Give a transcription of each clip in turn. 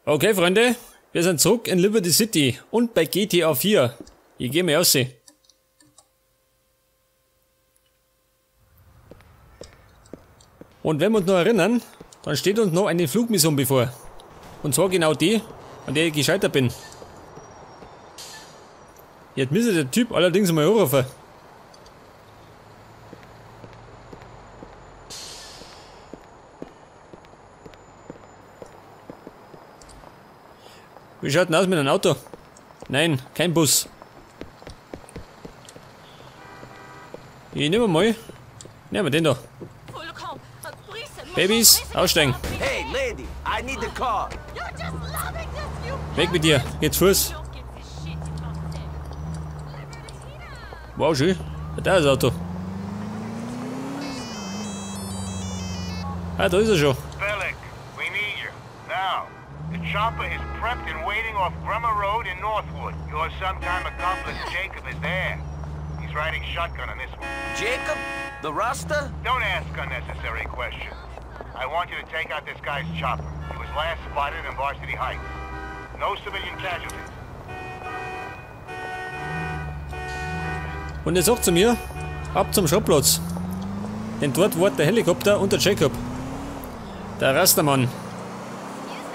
Okay, Freunde, wir sind zurück in Liberty City und bei GTA 4. Ich gehe mal raus. Und wenn wir uns noch erinnern, dann steht uns noch eine Flugmission bevor. Und zwar genau die, an der ich gescheitert bin. Jetzt müsste der Typ allerdings mal anrufen. Wie schaut denn aus mit einem Auto? Nein, kein Bus. Ich nehme mal. Nehmen wir den da. Babys, aussteigen. Hey, Lady, I need the car. Weg mit dir, geht's Fuß. Wow, schön. Da ist das Auto. Ah, da ist er schon. Bellic, we need you. Now. The chopper is prepped and waiting off Grummer Road in Northwood. Your sometime accomplice Jacob is there. He's riding shotgun on this one. Jacob? The Rasta? Don't ask unnecessary questions. I want you to take out this guy's chopper. He was last spotted in Varsity Heights. No civilian casualties. Und er sagt zu mir, ab zum Schrottplatz. Denn dort wartet der Helikopter und der Jacob. Der Rastermann.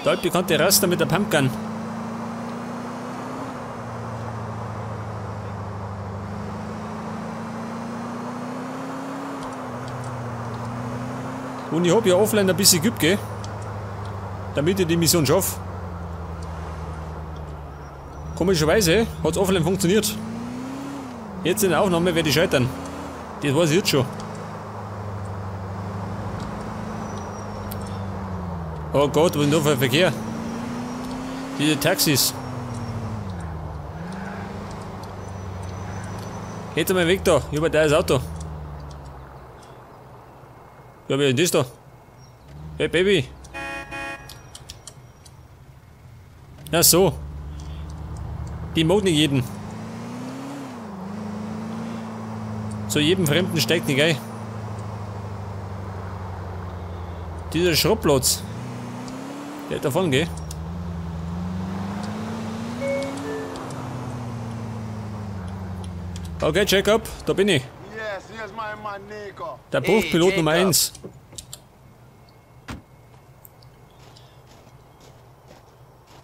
Der altbekannte Raster mit der Pumpgun. Und ich hab ja offline ein bisschen geübt, gell? Damit ich die Mission schaffe. Komischerweise hat's offline funktioniert. Jetzt in der Aufnahme werde ich scheitern. Das weiß ich jetzt schon. Oh Gott, was ist denn da für ein Verkehr? Diese Taxis. Geht einmal weg da, über das Auto. Ja, wer ist denn das da? Hey Baby. Na so. Die mag nicht jeden. Zu jedem Fremden steigt nicht ein. Dieser Schrottplatz. Der davon, gell? Okay, Jacob, da bin ich. Der Bruchpilot Nummer 1.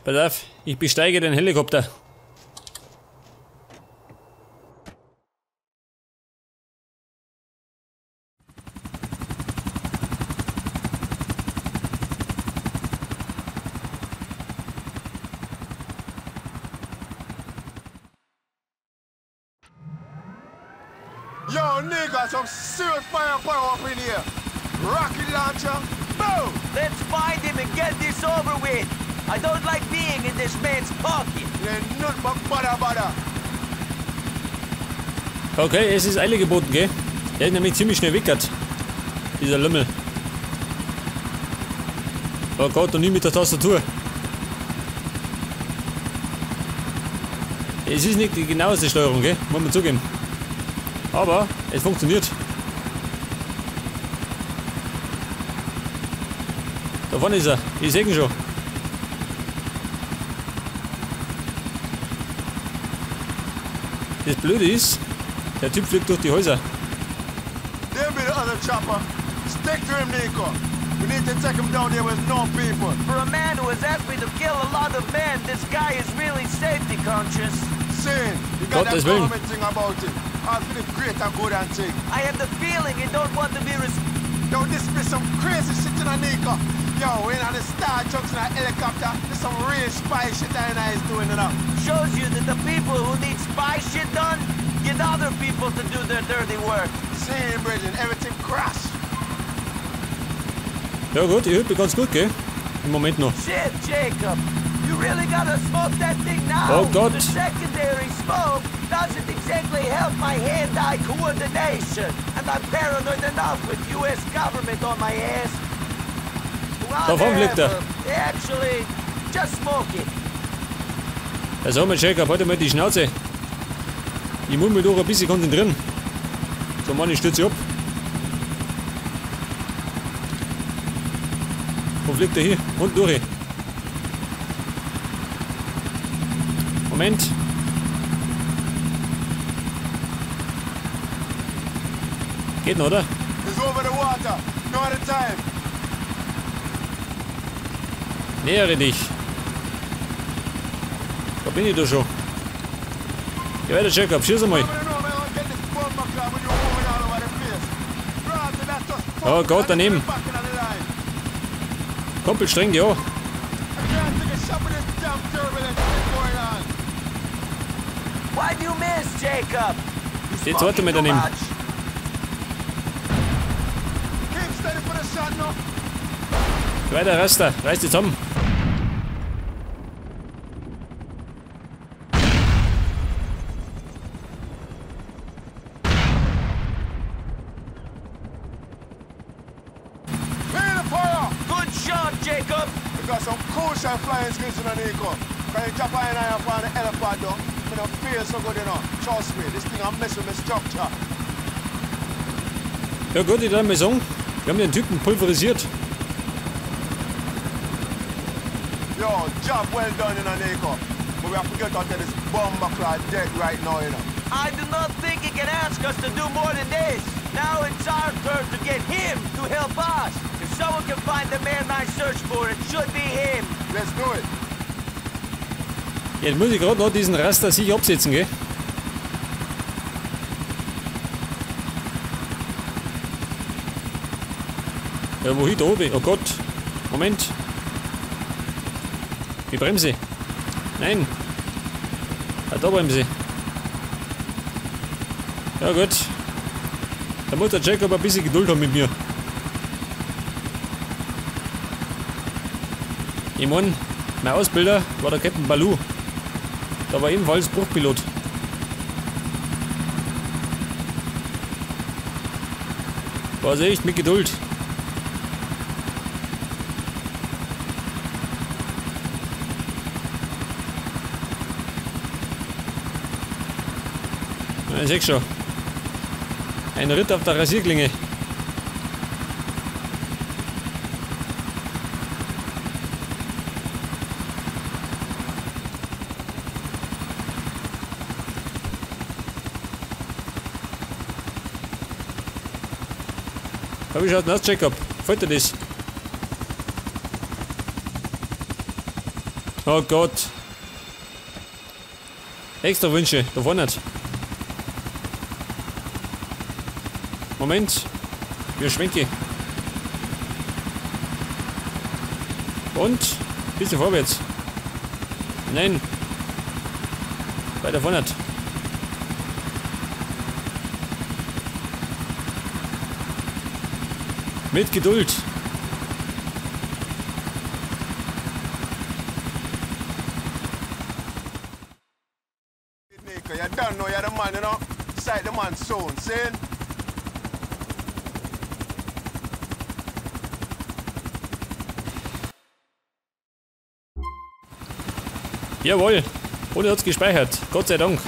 Pass auf, ich besteige den Helikopter. Yo, nigga, some serious firepower up in here. Rocket launcher, boom! Let's find him and get this over with. I don't like being in this man's pocket. Ain't nothing but butter, butter. Okay, es ist Eile geboten, gell? Der ist nämlich ziemlich schnell weggehört. Dieser Lümmel. Oh Gott, und nie mit der Tastatur. Es ist nicht die genaueste Steuerung, gell? Muss man zugeben. Aber es funktioniert. Da vorne ist er. Ich sehe ihn schon. Das Blöde ist, der Typ fliegt durch die Häuser. There be the other chopper. Stick to him, Nico. We need to take him down there with no people. For a man who has asked me to kill a lot of men, this guy is really safety conscious. Sin, you got that government thing about it. I feel great and good and thing. I have the feeling you don't want to be Yo, this be some crazy shit in a Nico. Yo, we in on the Star Junction a helicopter. There's some real spy shit that I is doing, you know. Shows you that the people who need spy shit done get other people to do their dirty work. Same, Bridget, everything crash. Ja gut, ich hüpfe ganz gut, gell? Im Moment noch. Shit, Jacob. You really gotta smoke that thing now. Oh Gott. The secondary smoke doesn't exactly help my hand-eye coordination. And I'm paranoid enough with US government on my ass. Davon fliegt er. Actually, just smoke it. Also, mein Jacob, halt mal die Schnauze. Ich muss mich doch ein bisschen konzentrieren. So, Mann, ich stürze ab. Wo fliegt er hier? Und durch. Moment. Geht noch, oder? Nähere dich. Da bin ich doch schon. Geh weiter, Jacob, schieß einmal. Oh Gott, daneben. Kumpel, streng dich an. Die zweite mit daneben. Geh weiter, Rasta, reiß dich zusammen. Ja gut, ich darf mal sagen, wir haben den Typen pulverisiert. Yo, job well done, you know, Nico. But we have to get out of this bomber clad dead right now, you know. I do not think he can ask us to do more than this. Now it's our turn to get him to help us. If someone can find the man I search for, it should be him. Let's do it. Jetzt muss ich gerade noch diesen Raster sicher absetzen, gell? Ja, wohin da oben? Oh Gott. Moment. Ich bremse. Nein. Ah, da bremse. Ja gut. Da muss der Jacob ein bisschen Geduld haben mit mir. Ich mein, mein Ausbilder war der Captain Baloo. Da war ebenfalls Bruchpilot. War also echt mit Geduld. Ja, ich seh schon. Ein Ritt auf der Rasierklinge. Wie schaut denn aus, Jacob? Gefällt dir das? Oh Gott. Extra Wünsche, da vorne nicht. Moment. Wir schwenken. Und? Bisschen vorwärts. Nein. Weiter vorne nicht. Mit Geduld. Nico, you don't know you're the man, you know. Sight the man soon, see? Jawohl. Und er hat's gespeichert. Gott sei Dank.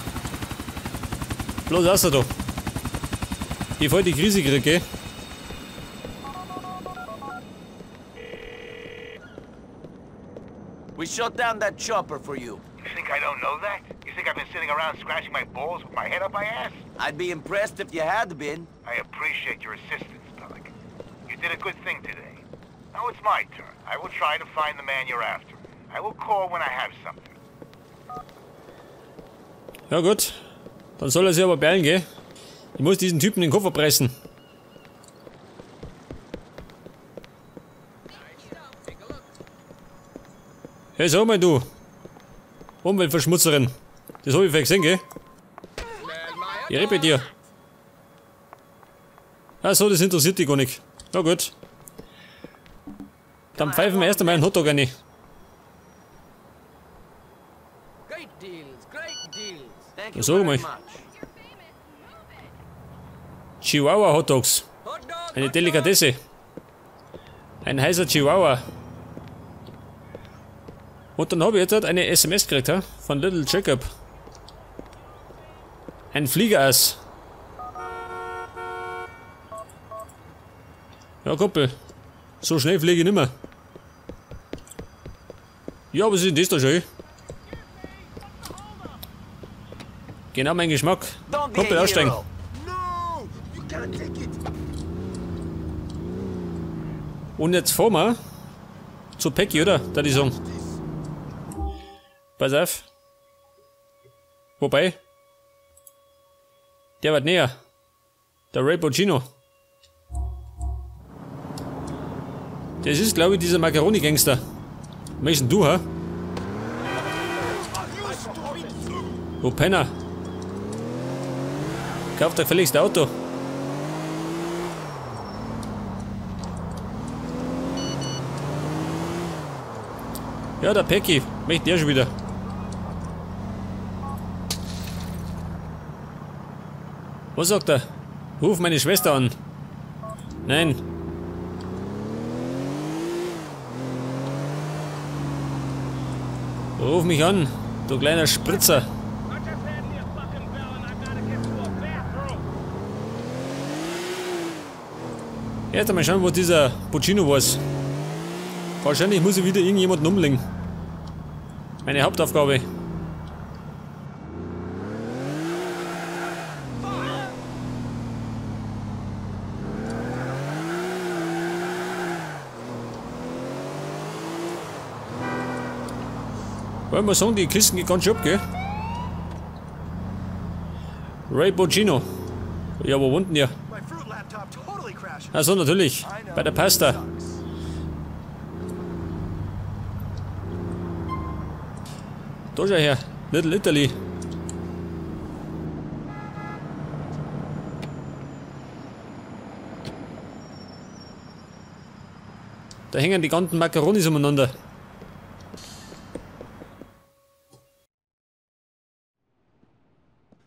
Bloß außer da. Ich voll die Krise krieg, gell? We shot down that chopper for you. You think I don't know that? You think I've been sitting around scratching my balls with my head up my ass? I'd be impressed if you had been. I appreciate your assistance, Pelican. You did a good thing today. Now it's my turn. I will try to find the man you're after. I will call when I have something. Ja gut, dann soll er sich aber beeilen, gell? Ich muss diesen Typen den Koffer pressen. Hey, sag mal du. Umweltverschmutzerin. Das hab ich vielleicht gesehen, gell? Ich rede bei dir. Ach so, das interessiert dich gar nicht. Na gut. Dann pfeifen wir erst einmal einen Hotdog rein. Sag mal. Chihuahua Hotdogs. Eine Delikatesse. Ein heißer Chihuahua. Und dann habe ich jetzt halt eine SMS gekriegt, ha? Von Little Jacob. Ein Fliegerass. Ja, Kumpel. So schnell fliege ich nimmer. Ja, was ist denn das da schon? Genau mein Geschmack. Kumpel, aussteigen. Und jetzt fahren wir zu Peggy, oder? Da die sagen. Pass auf. Wobei. Der wird näher. Der Ray Boccino. Das ist, glaube ich, dieser Macaroni-Gangster. Was ist denn du, hä? Du Penner. Kauf dir gefälligst Auto. Ja, der Peggy. Möchte der schon wieder. Was sagt er? Ruf meine Schwester an. Nein. Ruf mich an, du kleiner Spritzer. Erst einmal schauen, wo dieser Boccino war. Wahrscheinlich muss ich wieder irgendjemanden umlegen. Meine Hauptaufgabe. Wollen wir sagen, die Kisten gehen ganz schön ab, gell? Ray Boccino. Ja, wo wohnt denn der? Achso, natürlich. Bei der Pasta. Da schau her. Little Italy. Da hängen die ganzen Macaronis umeinander.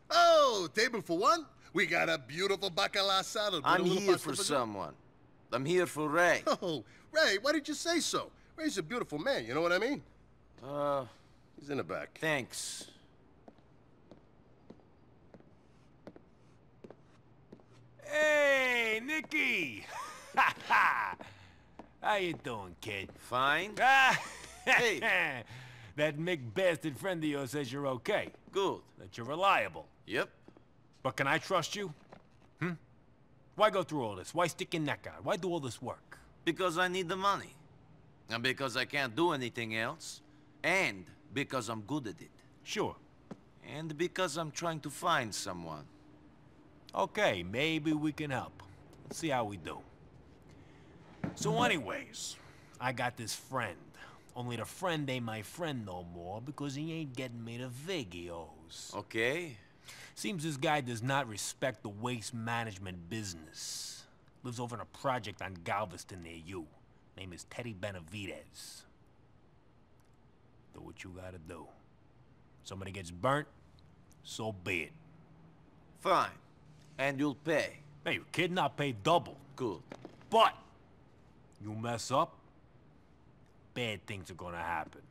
Oh, table for one? We got a beautiful bacala salad. I'm here for someone. I'm here for Ray. Oh, Ray, why did you say so? Ray's a beautiful man, you know what I mean? He's in the back. Thanks. Hey, Nicky! How you doing, kid? Fine. Hey. That Mick bastard friend of yours says you're okay. Good. That you're reliable. Yep. But can I trust you? Hmm? Why go through all this? Why stick your neck out? Why do all this work? Because I need the money. And because I can't do anything else. And because I'm good at it. Sure. And because I'm trying to find someone. Okay, maybe we can help. Let's see how we do. So anyways, I got this friend. Only the friend ain't my friend no more because he ain't getting me the vig he owes. Okay. Seems this guy does not respect the waste management business. Lives over in a project on Galveston near you. Name is Teddy Benavides. Do what you gotta do. Somebody gets burnt, so be it. Fine. And you'll pay. Hey, you kidding? I'll pay double. Good. But you mess up, bad things are gonna happen.